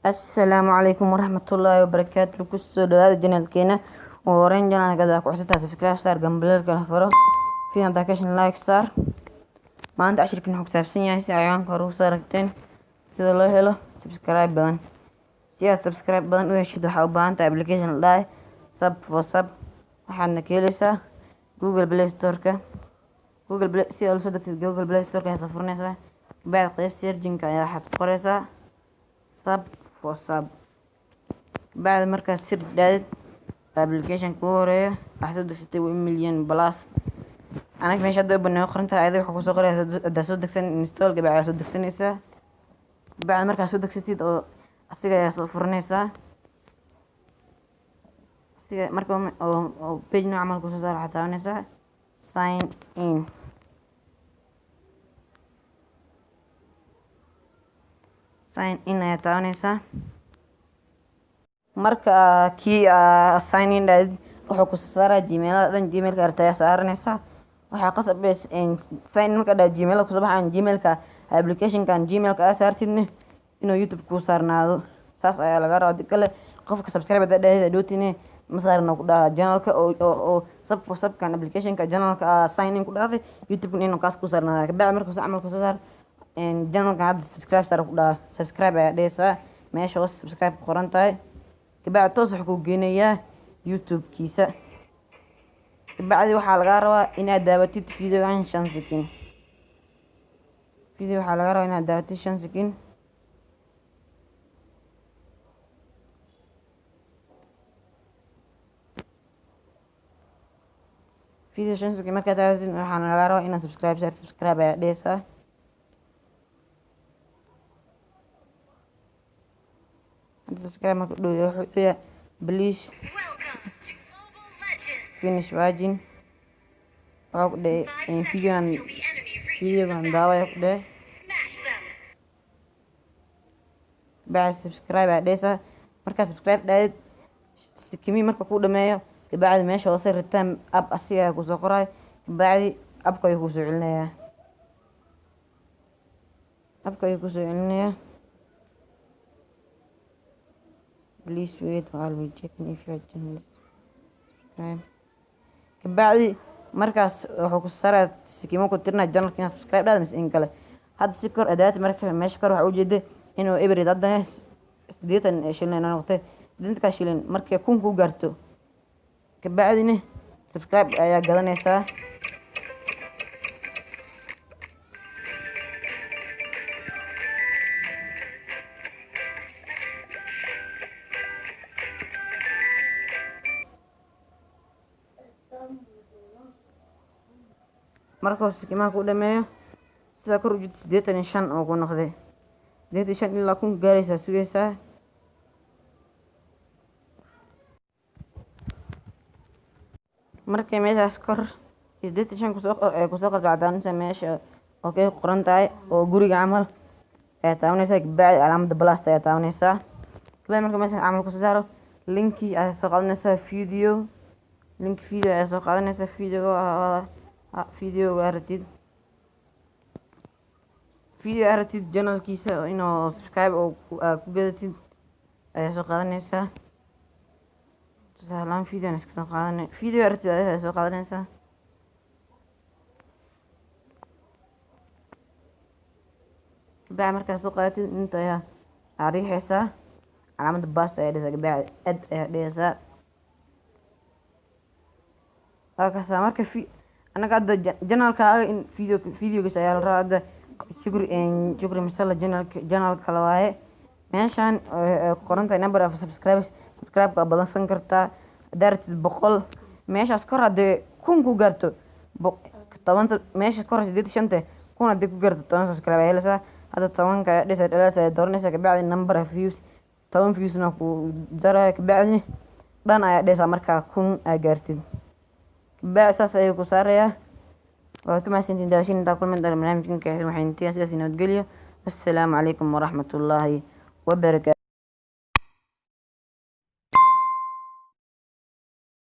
Assalaamu calaykum waraxmatullaahi wabarakaatu. Kusoo dhawaada channelkeena. Ugu horeyn, channelka hadaa ku cusubtahay, subscribe saar, gambaleelka la furo, video hadaa ka heshin, like saar. Maanta cashirkan wuxuu ku saabsan yahay, si ciwaanka hore usoo aragteen, sida loo helo subscribe badan. Si aad subscribe badan u heshid, waxaa u baahan tahay application la dhahay Sub for Sub. Waxaadna ka heleysaa Google Play Store-ka. Google Play si aad ula soo degtid, Google Play Store-ka ayaa soo furanaysaa. Kabacdi qeyb searching-ka ayaa waxaad ku qoreysaa Sub for Sub. Kabacdi markaad search dhahdid, application kugu horeeya waxaad soo degsatay 1 million plus. Anaga meesha hadda open nooga qoran tahay, adiga waxaa kusoo qoraya haddaa soo degsan install. Kabacdi aad soo degsanaysaa. Kabacdi markaad soo degsatid oo asiga ayaa soo furanaysaa. Asiga marka oo page nooc camal kusoo saaro, waxaad taabanaysaa sign in. Sign in ayaa taabanaysaa. Marka kii sign in dhahdid, wuxuu kusoo saaraa Gmailada dhan. Gmailka aragta ayaa saaranaysaa. Waxaa qasab sign in markaa dhaha, Gmailada kusoo baxaan. Gmailka applicationkan Gmailka aa saartidne inuu YouTube kuu saarnaado, saas ayaa laga rabaa. Hadii kale, qofka subscribe hadaa dhahdid, hadhowtine ma saarna ku dhaha channelka oo Sub for Subkan applicationka channelka aa sign in ku dhahday, YouTube inuu kaas ku saarnaado. Kabacdi markuu camal kusoo saar channelka, hadda subscribe saar ku dhaha, subscribe ayaa dhehaysaa. Meesha hoos subscribe ku qoran tahay. Kabacdi toos wuxuu kuu geynayaa YouTube-kiisa. Kabacdi waxaa lagaa rabaa inaad daawatid videogan 5 second. Video waxaa lagaa rabaa inaad daawatid 5 second. Video 5 second markaad daawatid, waxaana lagaa rabaa inaad subscribe saar. Subscribe ayaa dhehaysaa. Hadda subscribe marka dhow, wuxuu dhayaa "Please finish watching." Waxaa ku dhahay videogan daawaya ku dhahay. Kabacdi subscribe ayaa dhehaysaa. Markaa subscribe dhahdid, sikimi marka kuu dhameeyo, kabacdi meesha hoose return app asiga ayaa kusoo qorayo. Kabacdi appka ayuu kusoo celinayaa, appka ayuu kusoo celinayaa. "Please wait while we checking if your channel is subscribe." Kabacdi markaas wuxuu ku saaraya sikimo ku tirinaya channelka inaad subscribe dhahda mise in kale. Hadda si kor adaati, marka meesha kor waxaa ujeeda inuu ebrid. Haddana 80 shilin inoo noqotay. 80-kaa shilin markay 1000 ku gaarto, kabacdina subscribe ayaa gadanaysaa. Markuu sikimaha ku dhameeyo, sidaa kor ujeeda, 85 oo ku noqday. 85 ilaa 1000 gaaraysaa sugaysaa. Markay meeshaas kor 85 kusoo qorto, waxaad meesha oo kay qoran tahay oo guriga camal ayaa taabanaysaa. Kabacdi calaamada plus ayaa taabanaysaa. Kabacdi marka meeshaas camal kusoo saaro, linki ayaa soo qaadanaysaa. Video link, video ayaa soo qaadanaysaa. Videoga aragtid, video aragtid channelkiisa inuu subscribe oo ku gadatid ayaa soo qaadanaysaa. Tusaalehaan video aan iska soo qaadanay. Video aragtid ayaa soo qaadanaysaa. Kabacdi markaad soo qaadatid, inta ayaa aa riixaysaa, calaamada paste ayaa dhehaysaa. Kabacdi add ayaa dhehaysaa. Waa kaasaa. Marka anaga hadda channelkaaga in videogiis ayaa la rabaa. Hadda Shukri, Shukri Masala channel kale waaye. Meeshaan ku qoran tahay number of subscribers, subscribe waa badansan kartaa haddaa rabtid 100. Meeshaas kor haddee 1000 ku gaarto, 10 meesha kor 85-ta, 1000 haddii ku gaarto, 10 subscribe ayaa helaysaa. Hadda 10-ka ayaa dhehaysaa, dhalaas ayaa dooranaysaa. Kabacdi number of views, 10 viewsna ku daraya. Kabacdi dhan ayaa dhehaysaa markaa 1000 aa gaartid. Kabacdi saas ayuu ku saarayaa. Waad ku mahadsantihiin daawashiin. Intaa kulmin dara barnaamijkan kaxsan, waxay intiyaa sidaas nabadgelyo. Assalaamu calaykum waraxmatullaahi wabarakaatu.